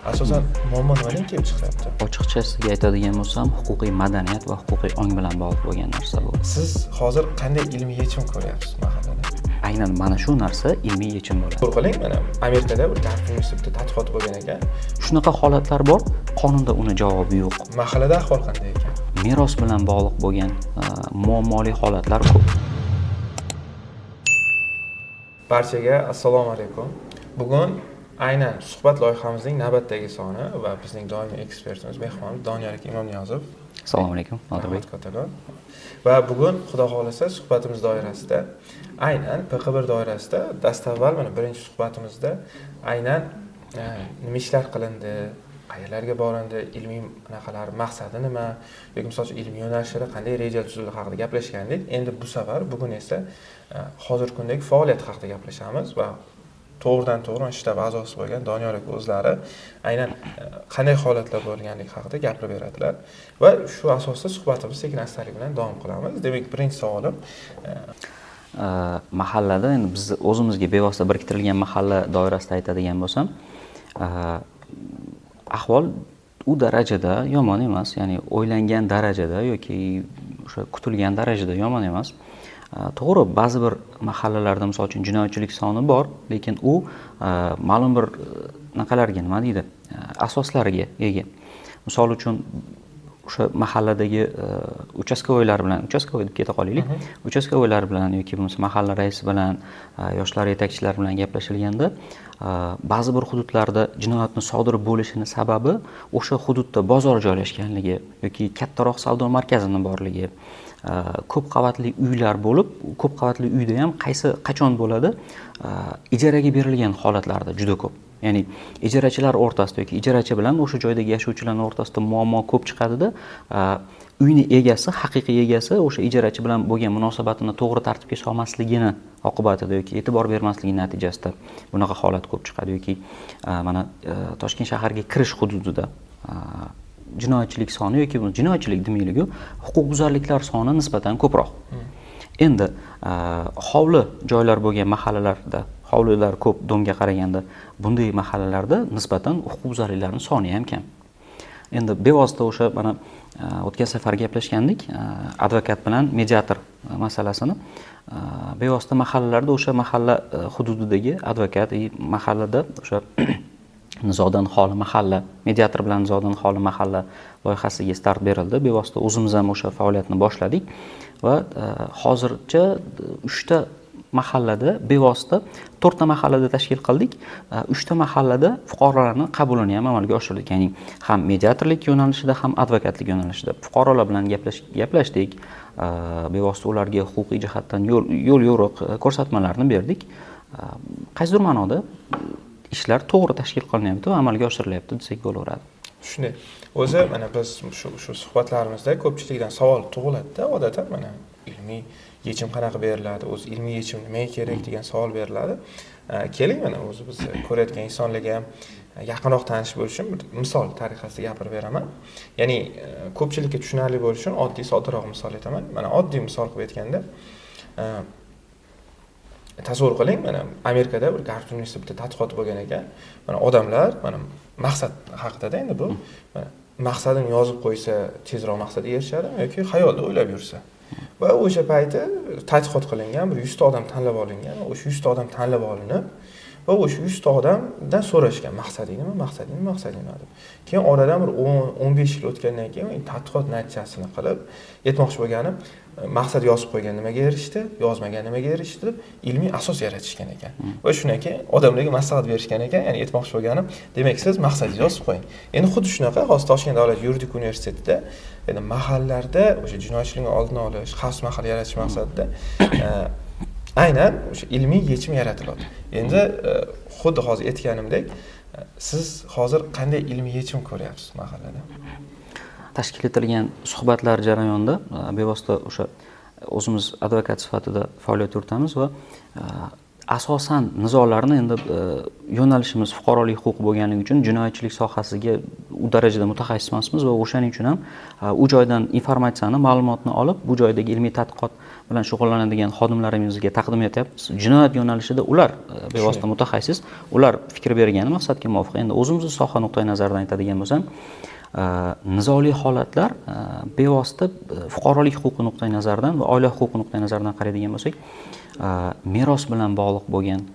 Asosan muammo nimadan kelib chiqyapti? Ochiqchasiga aytadigan bo'lsam, huquqiy madaniyat va huquqiy ong bilan bog'liq bo'lgan narsa bu. Siz hozir qanday ilmiy yechim ko'ryapsiz mahallada? Aynan mana shu narsa ilmiy yechim bo'ladi. To'g'ri qiling, mana Amerikada bir Garvard universitetida tadqiqot bo'lgan ekan. Shunaqa holatlar bor, qonunda uni javobi yo'q. Mahallada ahvol qanday ekan? Meros bilan bog'liq bo'lgan muammoli holatlar ko'p. Barchaga assalomu alaykum. Bugun aynan suhbat loyihamizning navbatdagi soni va bizning doimiy ekspertimiz, mehmonimiz Doniyor aka Imomniyozov. Assalomu alaykum, Nodirbek. Kattakon. Va bugun Xudo xohlasa suhbatimiz doirasida aynan PQ1 doirasida dastavval mana birinchi suhbatimizda aynan nima ishlar qilindi, qayerlarga borildi, ilmiy anaqalar maqsadi nima yoki misol uchun ilmiy yo'nalishlarda qanday reja tuzildi haqida gaplashgandik. Endi bu safar bugun esa hozirgi kundagi faoliyat haqida gaplashamiz va to'g'ridan to'g'ri shtab a'zosi bo'lgan Doniyor aka o'zlari aynan qanday holatlar bo'lganligi haqida gapirib beradilar va shu asosda suhbatimizni sekin astalik bilan davom qilamiz. Demak, birinchi savolim mahallada endi biz o'zimizga bevosita biriktirilgan mahalla doirasida aytadigan bo'lsam, ahvol u darajada yomon emas, ya'ni o'ylangan darajada yoki o'sha kutilgan darajada yomon emas. To'g'ri, ba'zi bir mahallalarda misol uchun jinoyatchilik soni bor, lekin u ma'lum bir anaqalarga, nima deydi, asoslarga ega. Misol uchun o'sha mahalladagi uchastkovoylar bilan, uchastkovoy deb keta qolaylik, uchastkovoylar bilan yoki bo'lmasa mahalla raisi bilan, yoshlar yetakchilari bilan gaplashilganda, ba'zi bir hududlarda jinoyatni sodir bo'lishini sababi o'sha hududda bozor joylashganligi yoki kattaroq savdo markazini borligi, ko'p qavatli uylar bo'lib, ko'p qavatli uyda ham qaysi qachon bo'ladi, ijaraga berilgan holatlarda juda ko'p. Ya'ni ijarachilar o'rtasida yoki ijarachi bilan o'sha joydagi yashovchilarning o'rtasida muammo ko'p chiqadida, uyni egasi, haqiqiy egasi o'sha ijarachi bilan bo'lgan munosabatini to'g'ri tartibga solmasligini oqibatida yoki e'tibor bermasligi natijasida bunaqa holat ko'p chiqadi yoki mana Toshkent shahariga kirish hududida jinoyatchilik soni yoki jinoyatchilik demaylik-ku, huquqbuzarliklar soni nisbatan ko'proq. Endi hovli joylar bo'lgan mahallalarda, hovlilar ko'p domga qaraganda, bunday mahallalarda nisbatan huquqbuzarliklarning soni ham kam. Endi bevosita o'sha mana o'tgan safar gaplashgandik, advokat bilan mediator masalasini. Bevosita mahallalarda o'sha mahalla hududidagi advokat mahallada o'sha nizodan xoli mahalla, mediator bilan nizodan xoli mahalla loyihasiga start berildi. Bevosita o'zimiz ham o'sha faoliyatni boshladik va hozircha 3 ta mahallada bevosita 4 ta mahallada tashkil qildik. 3 ta mahallada fuqarolarning qabulini ham amalga oshirdik. Ya'ni ham mediatorlik yo'nalishida, ham advokatlik yo'nalishida fuqarolar bilan gaplashdik. Bevosita ularga huquqiy jihatdan yo'l yo'riq ko'rsatmalarni berdik. Qaysidir ma'noda ishlar to'g'ri tashkil qilinyapti va amalga oshirilyapti desak bo'laveradi. Shunday. O'zi mana biz shu suhbatlarimizda ko'pchilikdan savol tug'iladi-da, odatda mana ilmiy yechim qanaqa beriladi, o'zi ilmiy yechim nimaga kerak degan savol beriladi. Keling mana o'zi biz ko'rayotgan insonlarga ham yaqinroq tanish bo'lish uchun bir misol tariqasida gapirib beraman. Ya'ni ko'pchilikka tushunarli bo'lishi uchun oddiy, soddaroq misol aytaman. Mana oddiy misol qilib aytganda, tasavvur qiling, mana Amerikada bir Garvard universitetida tadqiqot bo'lgan ekan. Mana odamlar, mana maqsad haqida-da endi bu. Mana maqsadini yozib qo'ysa, tezroq maqsadga erishadimi yoki xayolda o'ylab yursa. Va o'sha payti tadqiqot qilingan, bir 100 ta odam tanlab olingan, o'sha 100 ta odam tanlab olinib va o'sha 100 ta odamdan so'rashgan, maqsading nima, maqsading nima, maqsading nima deb. Keyin oradan bir 10-15 yil o'tgandan keyin tadqiqot natijasini qilib, aytmoqchi bo'lganim, maqsad yozib qo'ygan nimaga erishdi, yozmagan nimaga erishdi deb ilmiy asos yaratishgan ekan. Va shundan keyin odamlarga maslahat berishgan ekan, ya'ni aytmoqchi bo'lganim, demak siz maqsadingizni yozib qo'ying. Endi xuddi shunaqa hozir Toshkent davlat yuridik universitetida endi mahallalarda o'sha jinoyatchilikning oldini olish, xavfsiz mahalla yaratish maqsadida aynan o'sha ilmiy yechim yaratiladi. Endi xuddi hozir aytganimdek, siz hozir qanday ilmiy yechim ko'ryapsiz mahallada? Tashkil etilgan suhbatlar jarayonida bevosita o'sha o'zimiz advokat sifatida faoliyat yuritamiz va asosan nizolarni endi yo'nalishimiz fuqarolik huquqi bo'lganligi uchun jinoyatchilik sohasiga u darajada mutaxassis emasmiz va o'shaning uchun ham u joydan informatsiyani, ma'lumotni olib, bu joydagi ilmiy tadqiqot bilan shug'ullanadigan xodimlarimizga taqdim etyapmiz. Jinoyat yo'nalishida ular bevosita mutaxassis, ular fikr bergani maqsadga muvofiq. Endi o'zimizni soha nuqtai nazaridan aytadigan bo'lsam, nizoli holatlar bevosita fuqarolik huquqi nuqtai nazaridan va oila huquqi nuqtai nazaridan qaraydigan bo'lsak, meros bilan bog'liq bo'lgan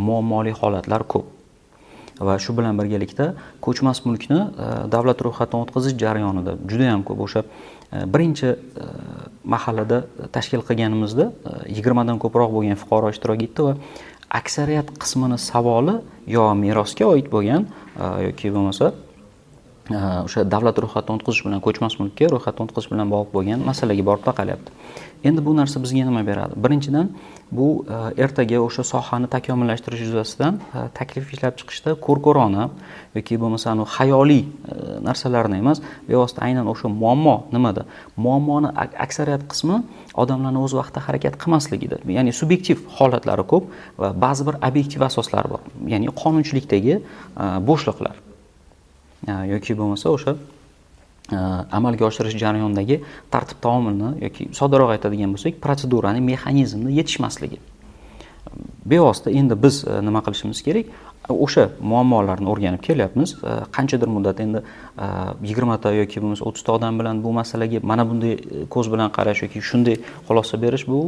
muammoli holatlar ko'p. Va shu bilan birgalikda ko'chmas mulkni davlat ro'yxatidan o'tkazish jarayonida juda ham ko'p. O'sha birinchi mahallada tashkil qilganimizda 20 dan ko'proq bo'lgan fuqaro ishtirok etdi va aksariyat qismini savoli yo merosga oid bo'lgan yoki bo'lmasa o'sha davlat ro'yxatidan o'tkazish bilan, ko'chmas mulkka ro'yxatdan o'tkazish bilan bog'liq bo'lgan masalaga borib taqalyapti. Endi bu narsa bizga nima beradi? Birinchidan, bu ertaga o'sha sohani takomillashtirish yuzasidan taklif ishlab chiqishda ko'r-ko'rona yoki bo'lmasa xayoliy narsalarni emas, bevosita aynan o'sha muammo nimada? Muammoni aksariyat qismi odamlarning o'z vaqtida harakat qilmasligida, ya'ni subyektiv holatlari ko'p va ba'zi bir obyektiv asoslar bor, ya'ni qonunchilikdagi bo'shliqlar yoki bo'lmasa o'sha amalga oshirish jarayonidagi tartib taomilni yoki soddaroq aytadigan bo'lsak, protsedurani, mexanizmni yetishmasligi. Bevosita endi biz nima qilishimiz kerak? O'sha muammolarni o'rganib kelyapmiz. Qanchadir muddat endi 20 ta yoki bo'lmasa 30 ta odam bilan bu masalaga mana bunday ko'z bilan qarash yoki shunday xulosa berish bu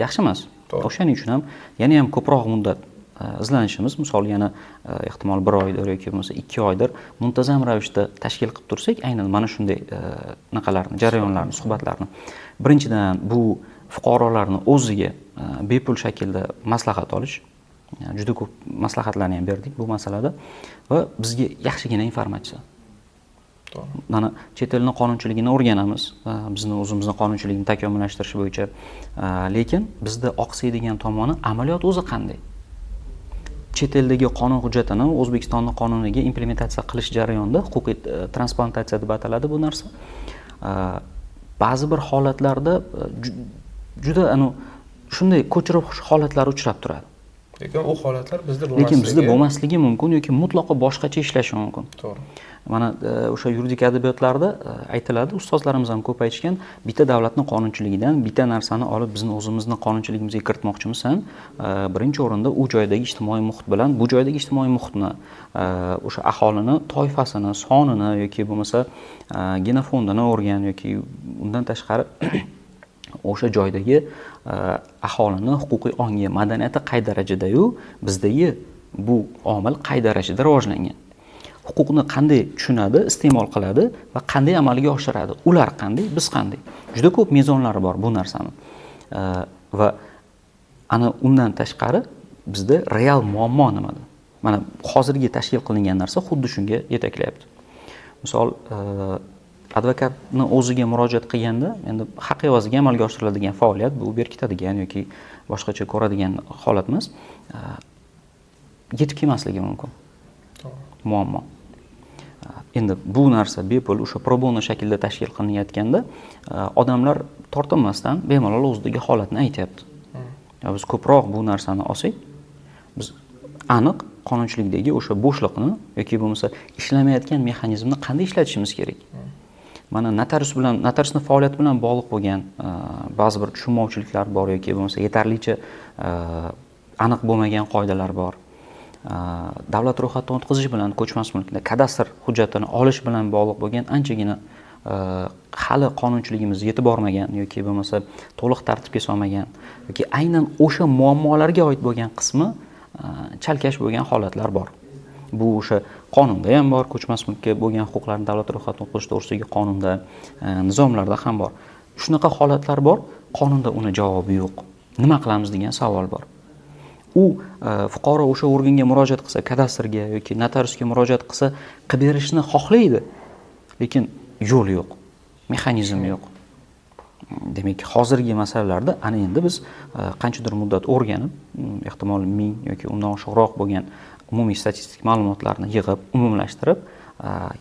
yaxshi emas. O'shaning uchun ham yana ham ko'proq muddat izlanishimiz, misol yana ehtimol 1 oydir yoki bo'lmasa 2 oydir muntazam ravishda tashkil qilib tursak, aynan mana shunday naqalarni, jarayonlarni, suhbatlarni. Birinchidan, bu fuqarolarni o'ziga bepul shaklda maslahat olish. Juda ko'p maslahatlarni ham berdik bu masalada va bizga yaxshigina informatsiya. Mana chet elning qonunchiligini o'rganamiz, bizni o'zimizni qonunchilikni takomillashtirish bo'yicha, lekin bizda oqsaydigan tomoni amaliyot o'zi qanday? Chet eldagi qonun hujjatini O'zbekistonning qonuniga implementatsiya qilish jarayonida huquqiy transplantatsiya deb ataladi bu narsa. Ba'zi bir holatlarda juda shunday ko'chirib holatlar uchrab turadi. Lekin u holatlar bizda bo'lmasligi, lekin bizda bo'lmasligi mumkin yoki mutlaqo boshqacha ishlashi mumkin. To'g'ri. Mana o'sha yuridik adabiyotlarda aytiladi, ustozlarimiz ham ko'p aytishgan, bitta davlatning qonunchiligidan bitta narsani olib bizni o'zimizni qonunchiligimizga kiritmoqchimisan, birinchi o'rinda u joydagi ijtimoiy muhit bilan bu joydagi ijtimoiy muhitni, o'sha aholini toifasini, sonini yoki bo'lmasa genofondini o'rgan yoki undan tashqari o'sha joydagi aholini huquqiy ongi, madaniyati qay darajada-yu, bizdagi bu omil qay darajada rivojlangan, huquqni qanday tushunadi, iste'mol qiladi va qanday amalga oshiradi, ular qanday, biz qanday. Juda ko'p mezonlari bor bu narsani. Va ana undan tashqari bizda real muammo nimada? Mana hozirgi tashkil qilingan narsa xuddi shunga yetaklayapti. Misol, advokatni o'ziga murojaat qilganda, endi haq evaziga amalga oshiriladigan faoliyat bu berkitadigan yoki boshqacha ko'radigan holat emas, yetib kelmasligi mumkin. Muammo. Endi bu narsa bepul o'sha pro bono shaklda tashkil qilinayotganda odamlar tortinmasdan bemalol o'zidagi holatni aytyapti. Biz ko'proq bu narsani olsak, biz aniq qonunchilikdagi o'sha bo'shliqni yoki bo'lmasa ishlamayotgan mexanizmni qanday ishlatishimiz kerak? Mana notarius bilan, notariusning faoliyati bilan bog'liq bo'lgan ba'zi bir tushunmovchiliklar bor yoki bo'lmasa yetarlicha aniq bo'lmagan qoidalar bor. Davlat ro'yxatidan o'tkazish bilan ko'chmas mulkni kadastr hujjatini olish bilan bog'liq bo'lgan anchagina hali qonunchiligimiz yetib bormagan yoki bo'lmasa to'liq tartibga solmagan yoki aynan o'sha muammolarga oid bo'lgan qismi chalkash bo'lgan holatlar bor. Bu o'sha qonunda ham bor, ko'chmas mulkka bo'lgan huquqlarni davlat ro'yxatidan o'tkazish to'g'risidagi qonunda, nizomlarda ham bor. Shunaqa holatlar bor, qonunda uni javobi yo'q. Nima qilamiz degan savol bor. U fuqaro o'sha organga murojaat qilsa, kadastrga yoki notariusga murojaat qilsa, qilib berishni xohlaydi, lekin yo'l yo'q, mexanizm yo'q. Demak, hozirgi masalalarda ana endi biz qanchadir muddat o'rganib, ehtimol 1000 yoki undan oshiqroq bo'lgan umumiy statistik ma'lumotlarni yig'ib, umumlashtirib,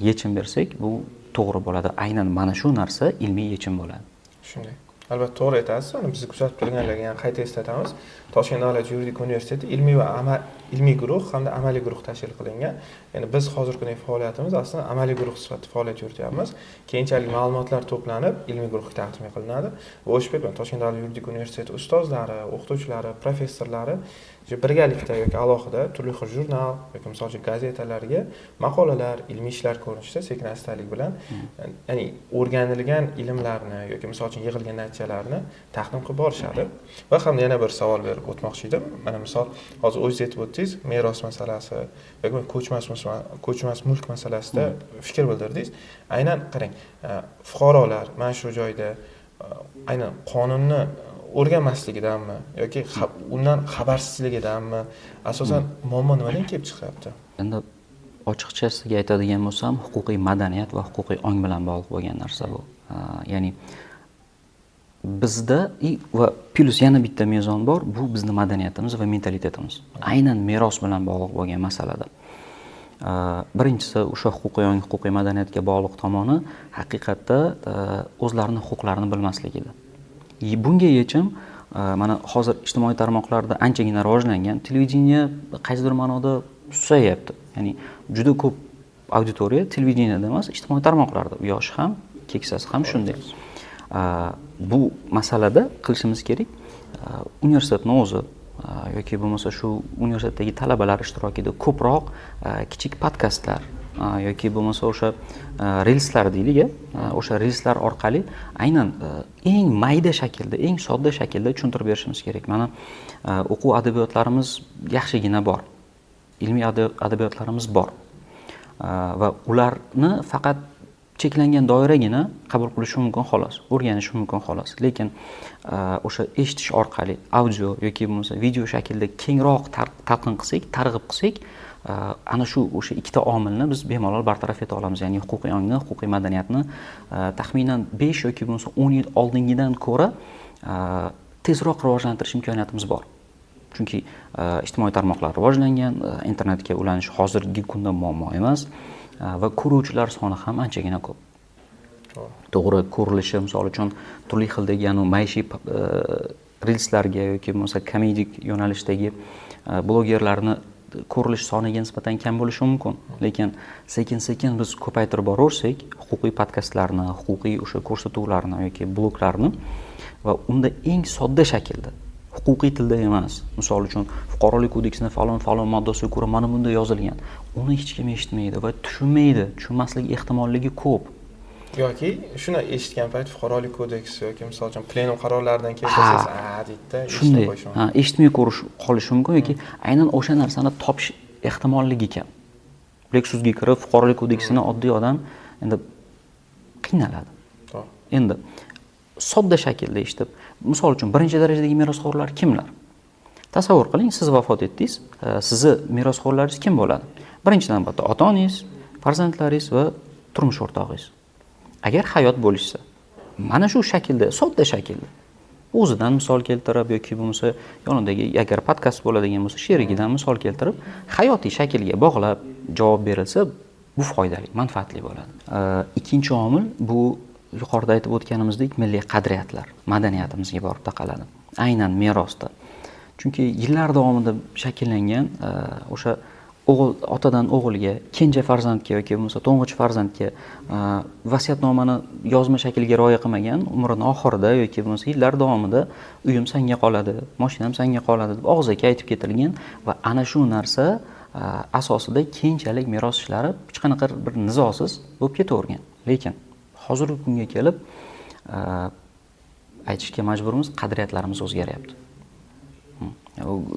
yechim bersak, bu to'g'ri bo'ladi. Aynan mana shu narsa ilmiy yechim bo'ladi. Shunday. Albatta to'g'ri aytasiz. Uni bizni kuzatib turganlarga ham qayta eslatamiz. Toshkent davlat yuridik universiteti ilmiy va ilmiy guruh hamda amaliy guruh tashkil qilingan. Ya'ni biz hozirgi kundagi faoliyatimiz aslida amaliy guruh sifatida faoliyat yurityapmiz. Keyinchalik ma'lumotlar to'planib, ilmiy guruhga taqdim qilinadi. Va o'sha payt Toshkent davlat yuridik universiteti ustozlari, o'qituvchilari, professorlari birgalikda yoki alohida turli xil jurnal yoki misol uchun gazetalarga maqolalar, ilmiy ishlar ko'rinishida sekin astalik bilan, ya'ni o'rganilgan ilmlarni yoki misol uchun yig'ilgan natijalarni taqdim qilib borishadi. Va hamda yana bir savol berib o'tmoqchi edim. Mana misol hozir o'zingiz aytib o'tdingiz, meros masalasi yoki ko'chmas mulk masalasida fikr bildirdingiz. Aynan qarang, fuqarolar mana shu joyda aynan qonunni o'rganmasligidanmi yoki undan xabarsizligidanmi, asosan muammo nimadan kelib chiqyapti? Endi ochiqchasiga aytadigan bo'lsam, huquqiy madaniyat va huquqiy ong bilan bog'liq bo'lgan narsa bu. Ya'ni bizda va plyus yana bitta mezon bor, bu bizni madaniyatimiz va mentalitetimiz. Aynan meros bilan bog'liq bo'lgan masalada. Birinchisi o'sha huquqiy ong, huquqiy madaniyatga bog'liq tomoni haqiqatda o'zlarini huquqlarini bilmasligida. Bunga yechim mana hozir ijtimoiy tarmoqlarda anchagina rivojlangan, televideniye qaysidir ma'noda susayyapti. Ya'ni juda ko'p auditoriya televideniyada emas, ijtimoiy tarmoqlarda, yosh ham, keksasi ham shunday. Bu masalada qilishimiz kerak, universitetni o'zi yoki bo'lmasa shu universitetdagi talabalar ishtirokida ko'proq kichik podkastlar yoki bo'lmasa o'sha reelslar deylik, o'sha reelslar orqali aynan eng mayda shaklda, eng sodda shaklda tushuntirib berishimiz kerak. Mana o'quv adabiyotlarimiz yaxshigina bor, ilmiy adabiyotlarimiz bor va ularni faqat cheklangan doiragina qabul qilishi mumkin xolos, o'rganishi mumkin xolos. Lekin o'sha eshitish orqali audio yoki bo'lmasa video shaklida kengroq talqin qilsak, targ'ib qilsak, ana shu o'sha ikkita omilni biz bemalol bartaraf eta olamiz. Ya'ni huquqiy ongni, huquqiy madaniyatni taxminan 5 yoki bo'lmasa 10 yil oldingidan ko'ra tezroq rivojlantirish imkoniyatimiz bor. Chunki ijtimoiy tarmoqlar rivojlangan, internetga ulanish hozirgi kunda muammo emas va ko'ruvchilar soni ham anchagina ko'p. To'g'ri ko'rilishi, misol uchun turli xildagi maishiy reelslarga yoki bo'lmasa komedik yo'nalishdagi blogerlarni ko'rilish soniga nisbatan kam bo'lishi mumkin. Lekin sekin-sekin biz ko'paytirib boraversak, huquqiy podkastlarni, huquqiy o'sha ko'rsatuvlarni yoki bloglarni va unda eng sodda shaklda, huquqiy tilda emas, misol uchun fuqarolik kodeksini falon-falon moddasiga ko'ra mana bunda yozilgan, uni hech kim eshitmaydi va tushunmaydi, tushunmaslik ehtimolligi ko'p. Yoki shuni eshitgan payt fuqarolik kodeksi yoki misol uchun plenum qarorlaridan keltirsangiz, a deydi-da, shunday, eshitmay ko'rish qolishi mumkin yoki aynan o'sha narsani topish ehtimolligi kam. Lexusga kirib fuqarolik kodeksini oddiy odam endi qiynaladi. Endi sodda shaklda eshitib, misol uchun birinchi darajadagi merosxo'rlar kimlar? Tasavvur qiling, siz vafot etdingiz, sizni merosxo'rlaringiz kim bo'ladi? Birinchi navbatda ota-onangiz, farzandlaringiz va turmush o'rtog'ingiz. Agar hayot bo'lishsa, mana shu shaklda, sodda shaklda o'zidan misol keltirib yoki bo'lmasa yonidagi agar podkast bo'ladigan bo'lsa, sherigidan misol keltirib, hayotiy shaklga bog'lab javob berilsa, bu foydali, manfaatli bo'ladi. Ikkinchi omil bu yuqorida aytib o'tganimizdek milliy qadriyatlar, madaniyatimizga borib taqaladi. Aynan merosda. Chunki yillar davomida shakllangan o'sha o'g'il otadan o'g'ilga, kenja farzandga yoki bo'lmasa to'ng'ich farzandga vasiyatnomani yozma shaklga rioya qilmagan, umrini oxirida yoki bo'lmasa yillar davomida uyim senga qoladi, mashinam senga qoladi deb og'zaki aytib ketilgan va ana shu narsa asosida keyinchalik meros ishlari hech qanaqa bir nizosiz bo'lib ketavergan. Lekin hozirgi kunga kelib aytishga majburmiz, qadriyatlarimiz o'zgaryapti.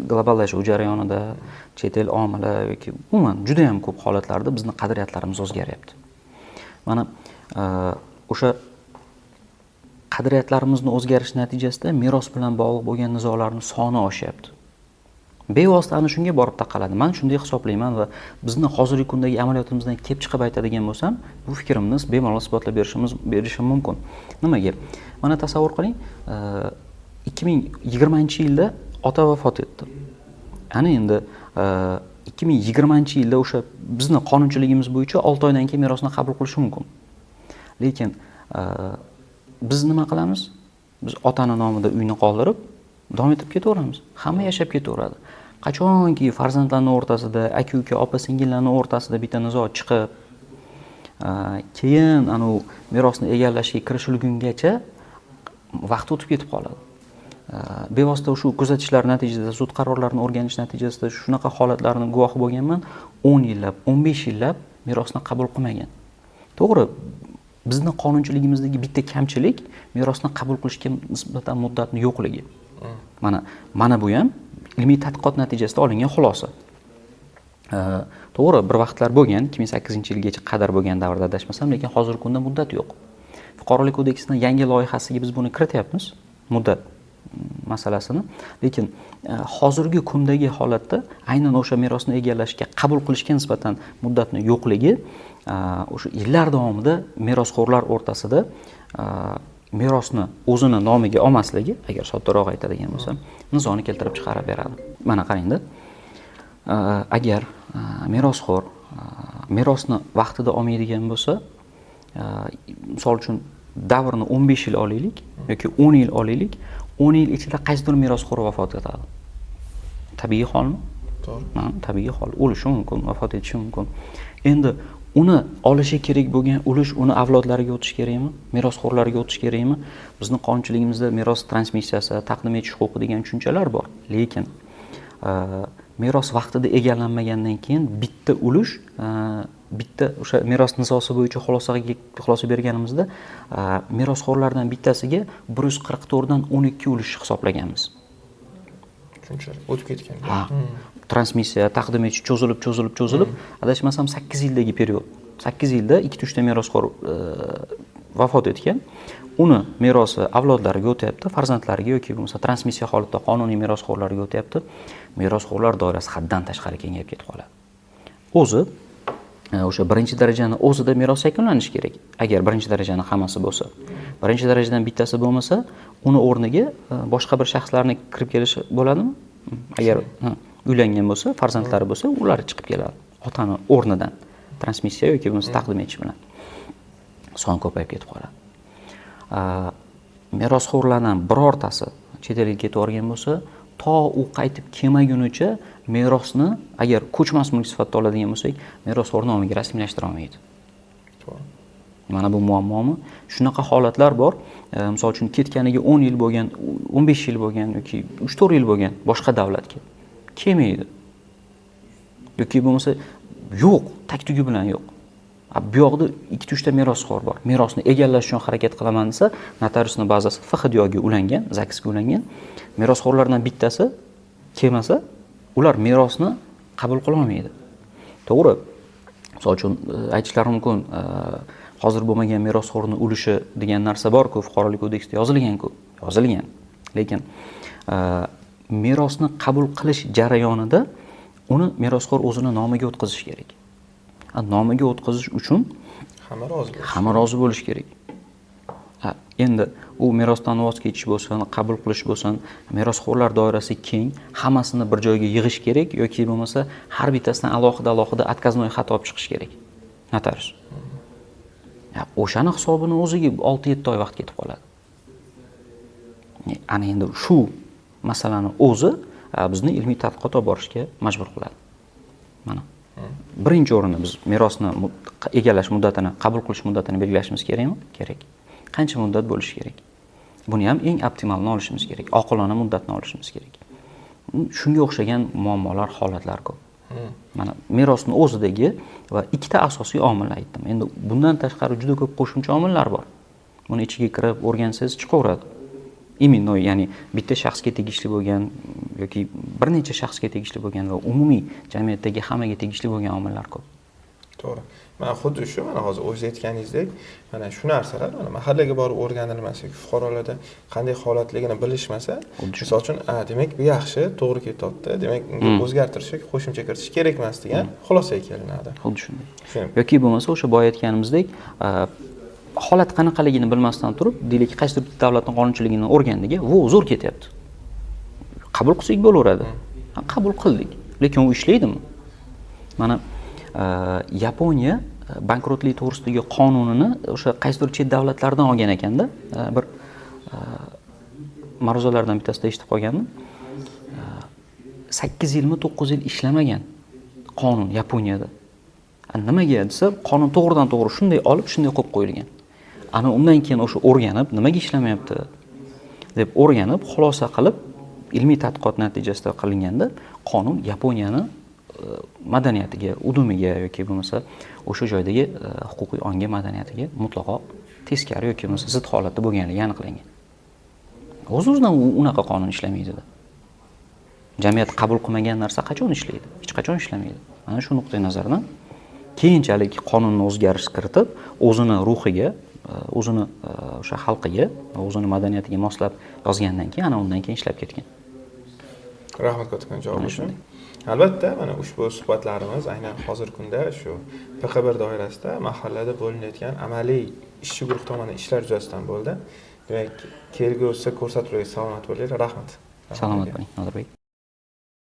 Globallashuv jarayonida, chet el omili yoki umuman juda ham ko'p holatlarda bizni qadriyatlarimiz o'zgaryapti. Mana o'sha qadriyatlarimizni o'zgarishi natijasida meros bilan bog'liq bo'lgan nizolarning soni oshyapti. Bevosita ana shunga borib taqaladi. Men shunday hisoblayman va bizni hozirgi kundagi amaliyotimizdan kelib chiqib aytadigan bo'lsam, bu fikrimni bemalol isbotlab berishim mumkin. Nimaga? Mana tasavvur qiling, 2020-yilda ota vafot etdi. Ana endi 2020-yilda o'sha bizni qonunchiligimiz bo'yicha 6 oydan keyin merosni qabul qilish mumkin. Lekin biz nima qilamiz? Biz otani nomida uyni qoldirib, Davom etib ketaveramiz. Hamma yashab ketaveradi. Qachonki farzandlarning o'rtasida, aka-uka, opa-singillarning o'rtasida bitta nizo chiqib, keyin anu merosni egallashga kirishilgungacha vaqt o'tib ketib qoladi. Bevosita shu kuzatishlar natijasida, sud qarorlarini o'rganish natijasida shunaqa holatlarni guvohi bo'lganman. 10 yillab, 15 yillab merosni qabul qilmagan. To'g'ri, bizni qonunchiligimizdagi bitta kamchilik merosni qabul qilishga nisbatan muddatni yo'qligi. Mana bu ham ilmiy tadqiqot natijasida olingan xulosa. To'g'ri, bir vaqtlar bo'lgan, 2008-yilgacha qadar bo'lgan davrda adashmasam, lekin hozirgi kunda muddat yo'q. Fuqarolik kodeksining yangi loyihasiga biz buni kirityapmiz, muddat masalasini. Lekin hozirgi kundagi holatda aynan o'sha merosni egallashga, qabul qilishga nisbatan muddatni yo'qligi o'sha yillar davomida merosxo'rlar o'rtasida merosni o'zini nomiga olmasligi, agar soddaroq aytadigan bo'lsam, nizoni keltirib chiqarib beradi. Mana qarangda, agar merosxo'r merosni vaqtida olmaydigan bo'lsa, misol uchun davrni 15 yil olaylik yoki 10 yil olaylik, 10 yil ichida qaysidir merosxo'r vafot etadi. Tabiiy holmi? To'g'ri. Tabiiy hol. O'lishi mumkin, vafot etishi mumkin. Endi uni olishi kerak bo'lgan ulush uni avlodlariga o'tishi kerakmi? Merosxo'rlarga o'tishi kerakmi? Bizni qonunchiligimizda meros transmissiyasi, taqdim etish huquqi degan tushunchalar bor. Lekin meros vaqtida egallanmagandan keyin bitta ulush, bitta o'sha meros nizosi bo'yicha xulosa berganimizda merosxo'rlardan bittasiga 144 dan 12 ulush hisoblaganmiz. Shunchalik o'tib ketgan. Ha. Transmissiya, taqdim etish cho'zilib, cho'zilib, cho'zilib, adashmasam 8 yildagi period. 8 yilda 2-3 ta merosxo'r vafot etgan. Uni merosi avlodlariga o'tyapti, farzandlariga yoki bo'lmasa transmissiya holatida qonuniy merosxo'rlarga o'tyapti. Merosxo'rlar doirasi haddan tashqari kengayib ketib qoladi. O'zi o'sha birinchi darajani o'zida meros yakunlanishi kerak. Agar birinchi darajani hammasi bo'lsa, birinchi darajadan bittasi bo'lmasa, uni o'rniga boshqa bir shaxslarni kirib kelishi bo'ladimi? Agar uylangan bo'lsa, farzandlari bo'lsa, ular chiqib keladi otani o'rnidan transmissiya yoki bo'lmasa taqdim etish bilan. Son ko'payib ketib qoladi. Merosxo'rlardan birortasi chet elga ketib yuborgan bo'lsa, to u qaytib kelmagunicha merosni agar ko'chmas mulk sifatida oladigan bo'lsak, merosxo'r nomiga rasmiylashtira olmaydi. To'g'ri. Mana bu muammomi? Shunaqa holatlar bor. Misol uchun ketganiga 10 yil bo'lgan, 15 yil bo'lgan yoki 3-4 yil bo'lgan boshqa davlatga kelmaydi. Yoki bo'lmasa yo'q, tag-tugi bilan yo'q. Bu yoqda 2-3 ta merosxo'r bor. Merosni egallash uchun harakat qilaman desa, notariusning bazasi FHDYoga ulangan, ZAGSga ulangan. Merosxo'rlardan bittasi kelmasa, ular merosni qabul qila olmaydi. To'g'ri. Misol uchun aytishlari mumkin, hozir bo'lmagan merosxo'rning ulushi degan narsa bor-ku, fuqarolik kodeksida yozilgan-ku, yozilgan. Lekin merosni qabul qilish jarayonida uni merosxo'r o'zini nomiga o'tkazish kerak. Nomiga o'tkazish uchun hamma rozi bo'lishi. Hamma rozi bo'lishi kerak. Endi u merosdan voz kechish bo'lsin, qabul qilish bo'lsin, merosxo'rlar doirasi keng, hammasini bir joyga yig'ish kerak yoki bo'lmasa har bittasidan alohida-alohida отказной xat olib chiqish kerak. Notarius. O'shani hisobini o'ziga 6-7 oy vaqt ketib qoladi. Ana endi shu masalani o'zi bizni ilmiy tadqiqot olib borishga majbur qiladi. Mana. Birinchi o'rinda biz merosni egallash muddatini, qabul qilish muddatini belgilashimiz kerakmi? Kerak. Qancha muddat bo'lishi kerak? Buni ham eng optimalini olishimiz kerak, oqilona muddatni olishimiz kerak. Shunga o'xshagan muammolar, holatlar ko'p. Mana merosning o'zidagi va ikkita asosiy omil aytdim. Endi bundan tashqari juda ko'p qo'shimcha omillar bor. Buni ichiga kirib o'rgansangiz chiqaveradi. Именно, ya'ni bitta shaxsga tegishli bo'lgan yoki bir necha shaxsga tegishli bo'lgan va umumiy jamiyatdagi hammaga tegishli bo'lgan omillar ko'p. To'g'ri. Mana xuddi shu, mana hozir o'zingiz aytganingizdek, mana shu narsalar mana mahallaga borib o'rganilmasa, fuqarolarda qanday holatligini bilishmasa, misol uchun, demak bu yaxshi, to'g'ri ketyapti, demak unga o'zgartirish yoki qo'shimcha kiritish kerak emas degan xulosaga kelinadi. Xuddi shunday. Yoki bo'lmasa o'sha boya aytganimizdek, holat qanaqaligini bilmasdan turib, deylik, qaysidir bir davlatning qonunchiligini o'rgandik, vo zo'r ketyapti. Qabul qilsak bo'laveradi. Ha, qabul qildik, lekin u ishlaydimi? Mana Yaponiya bankrotlik to'g'risidagi qonunini o'sha qaysidir chet davlatlardan olgan ekanda, bir ma'ruzalardan bittasida eshitib qolgandim. 8 yilmi 9 yil ishlamagan qonun Yaponiyada. Nimaga desa, qonun to'g'ridan to'g'ri shunday olib, shunday qo'yib qo'yilgan. Ana undan keyin o'sha o'rganib, nimaga ishlamayapti deb o'rganib, xulosa qilib, ilmiy tadqiqot natijasida qilinganda qonun Yaponiyani madaniyatiga, udumiga yoki bo'lmasa o'sha joydagi huquqiy onga, madaniyatiga mutlaqo teskari yoki bo'lmasa zid holatda bo'lganligi aniqlangan. O'z-o'zidan unaqa qonun ishlamaydi. Jamiyat qabul qilmagan narsa qachon ishlaydi? Hech qachon ishlamaydi. Mana shu nuqtai nazardan keyinchalik qonunni o'zgarish kiritib, o'zini ruhiga, o'zini o'sha xalqiga, o'zini madaniyatiga moslab yozgandan keyin, ana undan keyin ishlab ketgan. Rahmat kattakon javob uchun. Albatta, mana ushbu suhbatlarimiz aynan hozirgi kunda shu PQ1 doirasida mahallada bo'linayotgan amaliy ishchi guruh tomonidan ishlar yuzasidan bo'ldi. Demak, kelgusi ko'rsatuvlarga salomat bo'linglar. Rahmat. Salomat bo'ling, Nodirbek.